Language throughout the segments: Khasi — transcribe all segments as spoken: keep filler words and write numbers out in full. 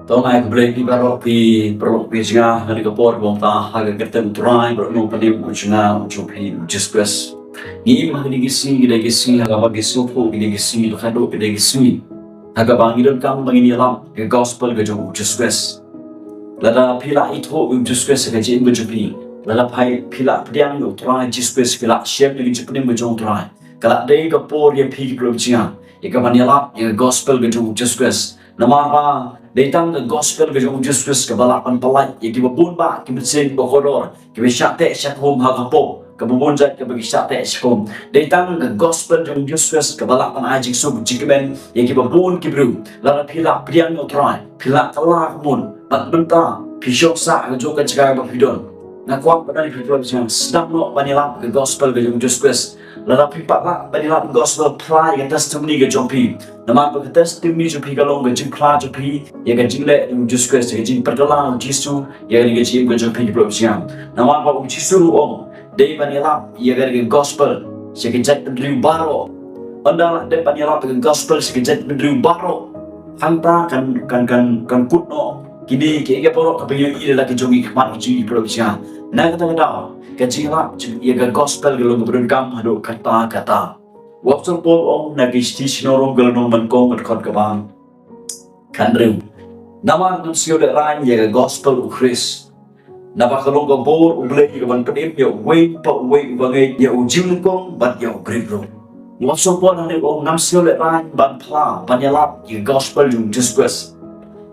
To, ai khublei ïa phi baroh, phi paralok, phi jngai ha kane ka por ba mynta ha ka kyrteng u Trai bad u Nongpynim jong nga, u jong phi u Jisu Khrist. Ngi im ha kine ki sngi, kine ki sngi ha kaba ngi sngewthuh, kine ki sngi ba khadduh, kine ki sngi ha kaba ngi donkam ba ngin ïalap ïa ka gospel ka jong u Jisu Khrist. Lada phi la ithuh ïa u Jisu Khrist ha ka jingim ka jong phi, lada phi, phi la pdiang ïa u Trai Jisu Khrist, phi la shem ïa ka jingpynim ka jong u Trai, ka la dei ka por ïa phi, ki paralok jong nga, ïa kaban ïalap ïa ka gospel ka jong u Jisu Khrist. Namar ba dei tang ka gospel ka jong u Jisu Khrist kaba lah ban pynlait ïa kiba bun bah ki mynsiem kiba kordor, kiba shah teh shah khum ha ka pop, kaba bun jait kaba ki shah teh shah khum. Dei tang ka gospel jong u Jisu Khrist kaba lah ban ai jingsuk jingkmen ïa kiba bun ki briew. Lada phi la pdiang ïa u Trai, phi la kylla ka mut, bad mynta phi shong sah ha kajuh ka jaka kaba phi don, nga kwah ban ong ïa phi, ki paralok jong nga, sdang noh ban ïalap ka gospel ka jong u Jisu Khrist. Lada phi pat lah ban ïalap ka gospel, phla ïa ka testimony ka jong phi. Namar ba ka testimony jong phi ka long ka jingphla jong phi ïa ka jingleh u Jisu Khrist, ïa ka jingpynkylla u Jisu ïa ka jingim ka jong phi, ki paralok jong nga. Namar ba u Jisu ruh u ong, dei ban ïalap ïa ka gospel sha ki jaitbynriew baroh. Ynda la dep ban ïalap ïa ka gospel sha ki jaitbynriew baroh, hangta kan, kan, kan, kan kut noh kine kiei kiei baroh kiba ngi ïohi da la ki jong ngi ki khmat ki jong ngi, ki paralok jong nga. Na kata ka daw, ka jingïalap ïa ka gospel ka long kaba donkam haduh katta katta. U Apostol Paul u ong na ki shithi sha ki nong Rom, ka lynnong ba nyngkong, ka dkhot kaba khathynriew. Namar ngam sngew lehraiñ ïa ka gospel u Khrist, naba ka long ka bor u Blei ïa kaban pynim ïa uwei pa uwei uba ngeit, ïa u jingnyngkong bad ïa u briew ruh. U Apostol Paul hangne u ong ngam sngew lehraiñ ban phla, ban ïalap ïa ka gospel jong u Jisu Khrist.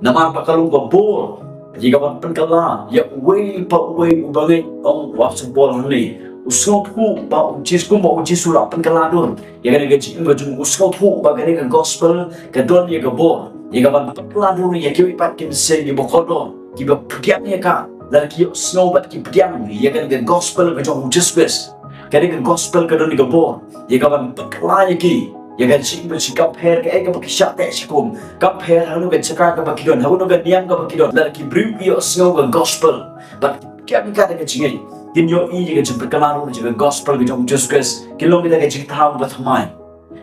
Namar ba ka long ka bor ïa kaban pynkylla ïa uwei pa uwei uba ngeit, ong u Apostol Paul hangne. U sngewthuh ba u Jisu, kumba u Jisu la pynkylla dur ïa kane ka jingim ka jong u, u sngewthuh ba kane ka gospel ka don ïa ka bor ïa kaban pynkylla dur ïa kiwei pat ki mynsiem kiba kordor, kiba pdiang ïa ka, lada ki ïohsngew bad ki pdiang ïa kane ka gospel ka jong u Jisu Khrist. Kane ka gospel ka don ïa ka bor ïa kaban pynkylla ïa ki ïa ka jingim, ba shi kam pher kaei kaba ki shah teh shah khum, kam pher hano ka jaka kaba ki don, hano ka niam kaba ki don, lada ki briew ki ïohsngew ka gospel bad ki pdiang ïa ka da ka jingngeit, kin ïohi ïa ka jingpynkylla dur ïa ka gospel ka jong u Jisu Khrist, kin long kita ka jingthaw ba thymmai.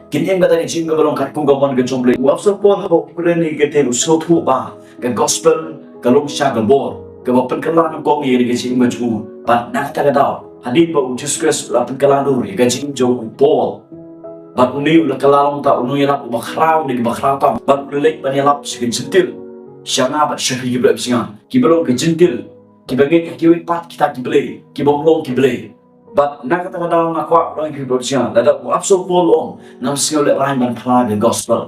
Kin im kata ka jingim kaba long katkum ka mon ka jong u Blei. U Apostol Paul haba u kren ïa kane, u sngewthuh ba ka gospel ka long sha ka bor kaba pynkylla nyngkong ïa ka jingim ka jong u. Bad na kata ka daw, hadien ba u Jisu Khrist u la pynkylla dur ïa ka jingim jong u Paul, bad une u la kylla long uta u nongïalap uba khraw na kiba khraw tam, bad u la leit ban ïalap sha ki Jentil, sha nga bad sha phi, ki paralok jong nga, kiba long ki Jentil, kiba ngeit ha kiwei pat kita ki blei, kibym long ki blei. Bad na kata ka daw nga kwah ban ong ïa phi, ki paralok jong nga, lada u Apostol Paul u ong ngam sngew lehraiñ ban phla ka gospel,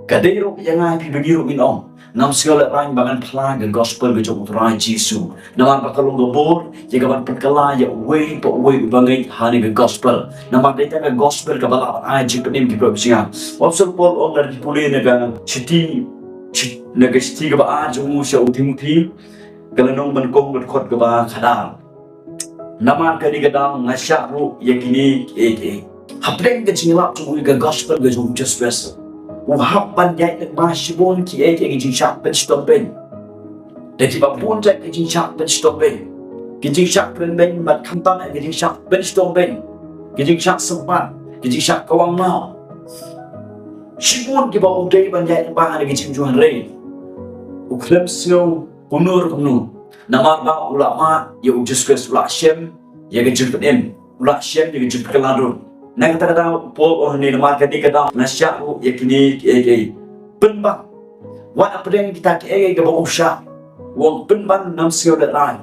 ka dei ruh ïa nga ïa phi ba ngi ruh ngin ong ngam sngew lehraiñ ba ngan phla ka gospel ka jong u Trai Jisu. Namar ba ka long ka bor ïa kaban pynkylla ïa uwei pa uwei uba ngeit ha kane ka gospel. Namar dei tang ka gospel kaba lah ban ai jingpynim, ki paralok jong nga. U Apostol Paul u ong, lada phi pule na ka shithi, shi-, na ka shithi kaba ar jong u sha u Timothi, ka lynnong ba nyngkong, ka dkhot kaba khatar. Namar kane ka daw nga shah ruh ïa kine kiei kiei. Hapdeng ka jingïalap jong u ïa ka gospel ka jong u Jisu Khrist, u hap ban ïaid lyngba shibun kiei kiei ki jingshah pynshitom beiñ. Da kiba bun jait ki jingshah pynshitom beiñ, ki jingshah kren beiñ, bad khamtam eh ki jingshah pynshitom beiñ, ki jingshah sympat, ki jingshah kawang maw. Shibun kiba u dei ban ïaid lyngba ha kane ka jingim jong u, hynrei u khlem sngew kumno kumno. Namar ba u la mad ïa u Jisu Khrist, u la shem ïa ka jingpynim, u la shem ïa ka jingpynkylla dur. Na kata ka daw u Paul u ong hangne, namar kane ka daw nga shah ruh ïa kine kiei kiei. Pynban, wat hapdeng kita kiei kiei kiba u shah, u ong pynban ngam sngew lehraiñ.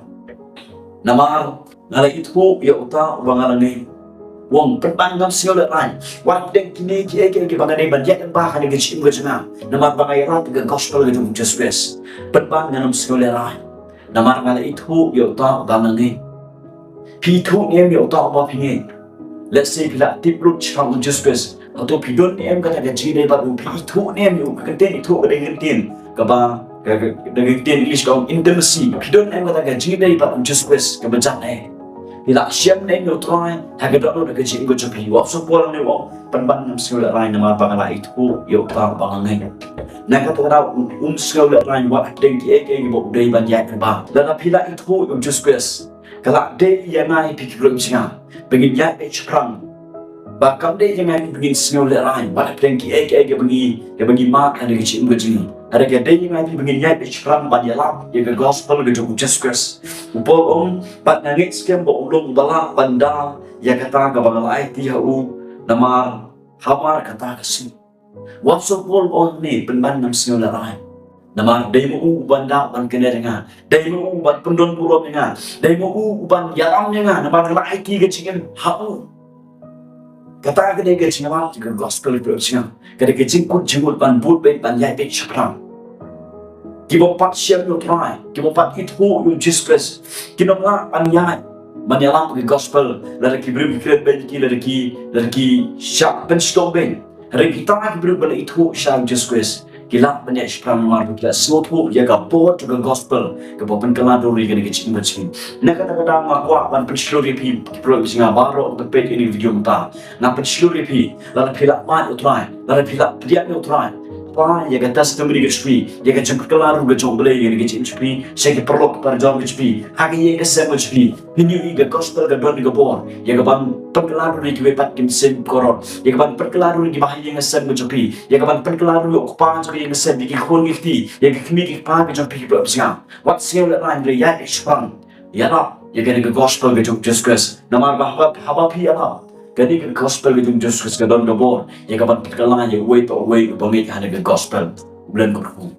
Namar nga la ithuh ïa uta uba nga la ngeit. U ong pynban ngam sngew lehraiñ. Wat hapdeng kine kiei kiei kiba nga dei ban ïaid lyngba ha kane ka jingim ka jong nga, namar ba nga ïalap ïa ka gospel ka jong u Jisu Khrist, pynban ngam sngew lehraiñ. Namar nga la ithuh ïa uta uba nga ngeit. Phi ithuh ne em ïa uta uba phi ngeit? Let's say phi la tip lut shaphang u Jisu Khrist, hato phi don ne em kata ka jingïadei bad u? Phi ithuh ne em ïa u? Ka kyntien ithuh ka dei ka kyntien kaba, ka, ka, ka dei ka kyntien English ka ong intimacy. Phi don ne em kata ka jingïadei bad u Jisu Khrist kaba jat eh? Phi la shem ne em ïa u Trai ha ka dohnud ka jingim ka jong phi? U Apostol Paul hangne u ong pynban ngam sngew lehraiñ namar ba nga la ithuh ïa uta uba nga ngeit. Na kata ka daw um, um sngew lehraiñ wat hapdeng kiei kiei kiba u dei ban ïaid lyngba. Lada phi la ithuh ïa u Jisu Khrist, ka la dei ïa nga ïa phi, ki paralok jong nga, ba ngin ïaid beit shaphrang. Ba kam dei ïa nga ïa phi ba ngin sngew lehraiñ wat hapdeng kiei kiei kiba ngi, kiba ngi mad ha kane ka jingim ka jong ngi. Hynrei ka dei ïa ngi ba ngin ïaid beit shaphrang ban ïalap ïa ka gospel ka jong u Jisu Khrist. U Paul u ong, bad nga ngeit skhem ba u long uba lah ban da ïa kata kaba nga la aiti ha u, namar hamar kata ka sngi. Wat sngew Paul u ong ne, pynban ngam sngew lehrain. Namar dei ma u uban da ban kynnoh ïa nga. Dei ma u uban pyndon burom ïa nga. Dei ma u uban ïalam ïa nga. Namar nga la aiti ka jingim ha u. Kata ka dei ka jingïalap ïa ka gospel, ka jingïalap. Ka dei ka jingkut jingmut ban bud beit, ban ïaid beit shaphrang. Kiba pat shem ïa u Trai, kiba pat ithuh ïa u Jisu Khrist, kin ym lah ban ïaid, ban ïalap ïa ka gospel lada ki briew ki kren beiñ ïa ki, lada ki, lada ki shah pynshong beiñ. Hynrei kita ki briew ba la ithuh sha u Jisu Khrist, ki lah ban ïaid shaphrang namar ba ki la sngewthuh ïa ka bor jong ka gospel kaba pynkylla dur ïa kane ka jingim jong ngi. Na kata ka daw nga kwah ban pynshlur ïa phi, ki paralok ki jong nga baroh kiba peit ïa kane ka video mynta. Nga pynshlur ïa phi, lada phi la mad ïa u Trai, lada phi la pdiang ïa u Trai, phah ïa ka testimony ka jong phi, ïa ka jingpynkylla dur ka jong U Blei ïa kane ka jingim jong phi sha ki paralok parajor ka jong phi, ha ka ïing ka sem ka jong phi. Phin ïohi ïa ka gospel ka don ka bor ïa ka ban pynkylla dur ïa kiwei pat ki mynsiem korot, ïa ka ban pynkylla dur ïa ki bahaïing hasem ka jong phi, ïa ka ban pynkylla dur ïa u kpa jong ka ïing ka sem, ïa ki khun ki kti, ïa ki kmie ki kpa ka jong phi, ki paralok ki jong nga. Wat sngew lehrain, hynrei ïaid beit shaphrang. Ïalap ïa kane ka gospel ka jong u Jisu Khrist. Namar ba haba, haba phi ïalap kane ka gospel ka jong u Jisu Khrist, ka don ka bor ïa ka ban pynkylla ïa uwei pa uwei uba ngeit ha kane ka gospel. U Blei un kyrkhu.